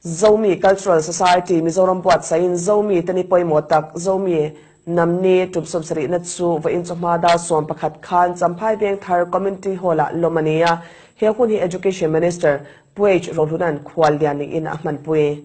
Zomi Cultural Society Mizoram buatsaihin Zomi te ni pawimawh tak Zomi Namni tum 70na chu vawiin chawhma dar 11 khan Champhai Vengthar Community Hall-ah lawm a ni a, he hun hi Education Minister Pu H Rohluna'n khuallian niin a hmanpui.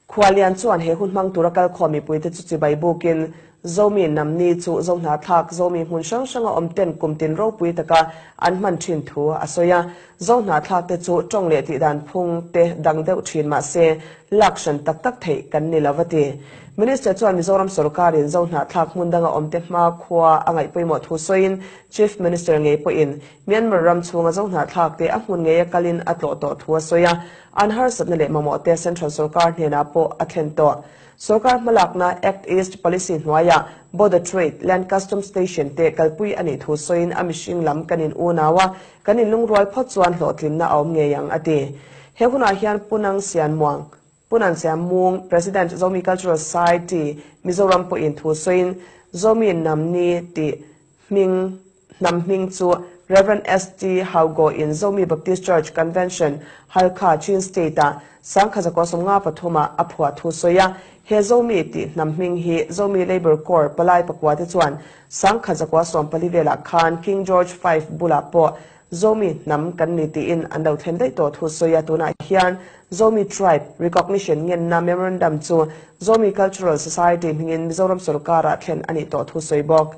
Khuallian chuan he hun hmang tura kalkhawm mipuite chu chibai bukin Zomi Namni chu Zohnahthlak Zomi hmun hrang hranga awm ten kum tin ropui taka an hman thin thu a sawi a. Zohnahthlak te chu tawng leh tihdan phung te dang deuh thin mah se lak hran tak tak theih kan ni lo a ti. Minister chuan Mizoram sawrkarin Zohnahthlak hmun danga awm te hma khua a ngaih pawimawh thu sawiin Chief Minister ngei pawhin Myanmar ram chhunga Zohnahthlak te a hmun ngeia kalin a tlawh tawh thu a sawi a. An harsatna leh mamawh te Central sawrkar hnenah pawh a thlen tawh. Sawrkar hmalakna Act East Policy hnuaiah Border Trade, Land Customs Station te kalpui a nih thu sawiin a mihring lam kan in unau a, kan in lungrual phawt chuan hlawhtlinna a awm ngei ang, a ti. He hunah hian Punang Sianmuang, Punan Sianmung, President Zomi Cultural Society, Mizoram pawhin thu sawiin Zomi Namni tih hming hnam hming chu Rev. ST Haugo in Zomi Baptist Church Convention, Halkha, Chin State-ah 1953-ah a phuah thu sawi a. He Zomi tih hnam hming hi Zomi Labour Corps palai pakua te chuan 1914 velah khan King George V bulah pawh Zomi hnam kan ni tiin an lo thlen daih tawh thu sawi a. Tunah hian Zomi Tribe Recognition ngenna Memorandum chu Zomi Cultural Society hmingin Mizoram sorkarah thlen a nih tawh thu sawi bawk.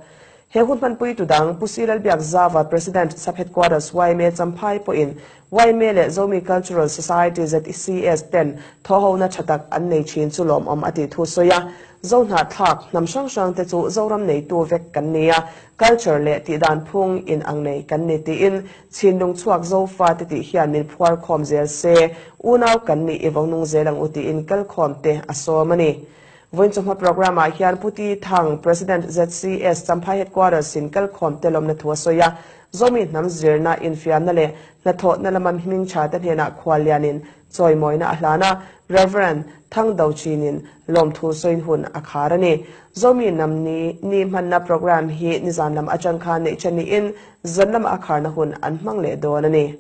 He hun hmanpui tu dang Pu Si Lalbiak Zava, President, Sub Headquarters yma Champhai pawhin yma leh Zomi Cultural Society, ZCS, ten thawhhona tha tak an nei thin chu lawmawm a tih thu sawi a. Zohnahthlak hnam hrang hrang te chu Zoram neitu vek kan ni a, culture leh tihdan phung in ang nei kan ni tiin Chhinlung chhuak Zofa te tih hian min phuar khawm zel se, unau kan nih i vo nung zel ang u tiin kalkhawm te a sawm a ni. Vawiin chawhma programme ah hian Pu Ti Thang, President ZCS, Champhai Headquarters in kalkhawm te lawmna thu a sawi a. Zomi hnam zirna, infiamna leh hnathawhna lama hming tha te hnenah khuallian in chawimawina a hlan a, Rev. Thang Do Chin in lawmthu sawiin hun a khar a ni. Zomi hnam ni ni hmanna programme hi nizan lam atang khan neih then niin zan lama a kharna hun an hmang leh dawn a ni.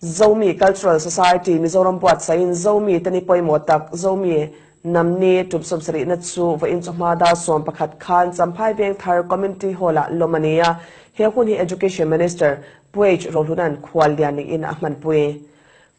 Zomi Cultural Society Mizoram buatsaihin Zomi te ni pawimawh tak Zomi Namni tum 70na chu vawiin chawhma dar 11 khan Champhai Vengthar Community Hall-ah lawm a ni a. He hun hi Education Minister Pu H Rohluna'n khuallian niin a hmanpui.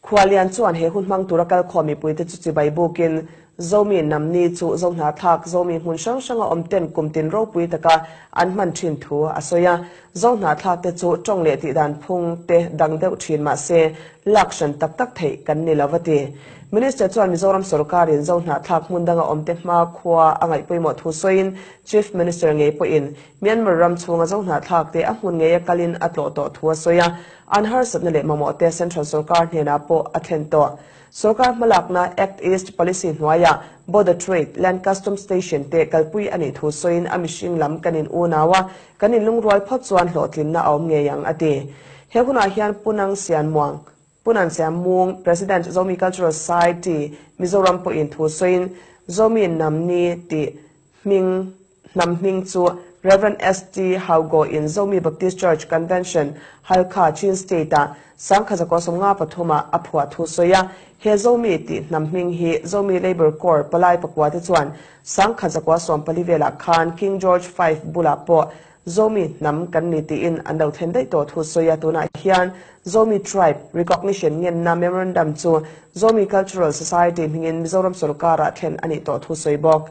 Khuallian chuan he hun hmang tura kalkhawm mipuite chu chibai bukin Zomi Namni chu Zohnahthlak Zomi hmun hrang hranga awm ten kum tin ropui taka an hman thin thu a sawi a. Zohnahthlak te chu tawng leh tihdan phung te dang deuh thin mah se lak hran tak tak theih kan ni lo a ti. Minister chuan Mizoram sawrkarin Zohnahthlak hmun danga awm te hma khua a ngaih pawimawh thu sawiin Chief Minister ngei pawhin Myanmar ram chhunga Zohnahthlak te a hmun ngeia kalin a tlawh tawh thu a sawi a. An harsatna leh mamawh te Central sawrkar hnenah pawh a thlen tawh. Sawrkar hmalakna Act East Policy hnuaiah Border Trade, Land Customs Station te kalpui a nih thu sawiin a mihring lam kan in unau a, kan in lungrual phawt chuan hlawhtlinna a awm ngei ang, a ti. He hunah hian Punang Sianmuang, Punan Sianmung, President, Zomi Cultural Society, Mizoram pawhin thu sawiin Zomi Namni tih hming hnam hming chu Rev. ST Haugo in Zomi Baptist Church Convention, Halkha, Chin State-ah 1953-ah a phuah thu sawi a. He Zomi tih hnam hming hi Zomi Labour Corps palai pakua te chuan 1914 velah khan King George V bulah pawh Zomi hnam kan ni tiin an lo thlen daih tawh thu sawi a. Tunah hian Zomi Tribe Recognition ngenna Memorandum chu Zomi Cultural Society hmingin Mizoram sawrkarah thlen a nih tawh thu sawi bawk.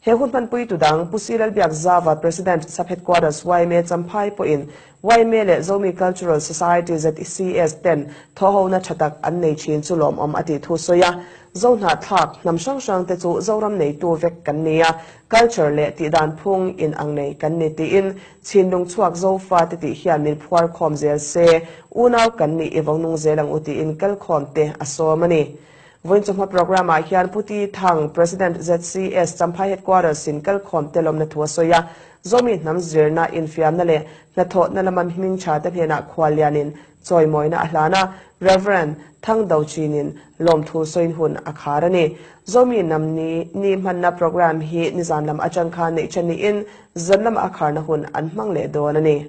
He hun hmanpui tu dang Pu Si Lalbiak Zava, President, Sub Headquarters yma Champhai pawhin yma leh Zomi Cultural Society, ZCS, ten thawhhona tha tak an nei thin chu lawmawm a tih thu sawi a. Zohnahthlak hnam hrang hrang te chu Zoram neitu vek kan ni a, culture leh tihdan phung in ang nei kan ni tiin Chhinlung chhuak Zofa te tih hian min phuar khawm zel se, unau kan nih i vo nung zel ang u tiin kalkhawm te a sawm a ni. Vawiin chawhma programme ah hian Pu Ti Thang, President, ZCS, Champhai Headquarters in kalkhawm te lawmna thu a sawi a. Zomi hnam zirna, infiamna leh hnathawhna lama hming tha te hnenah khuallian in chawimawina a hlan a, Rev. Thang Do Chin in lawmthu sawiin hun a khar a ni. Zomi hnam ni ni hmanna programme hi nizan lam atang khan neih then niin zan lama a kharna hun an hmang leh dawn a ni.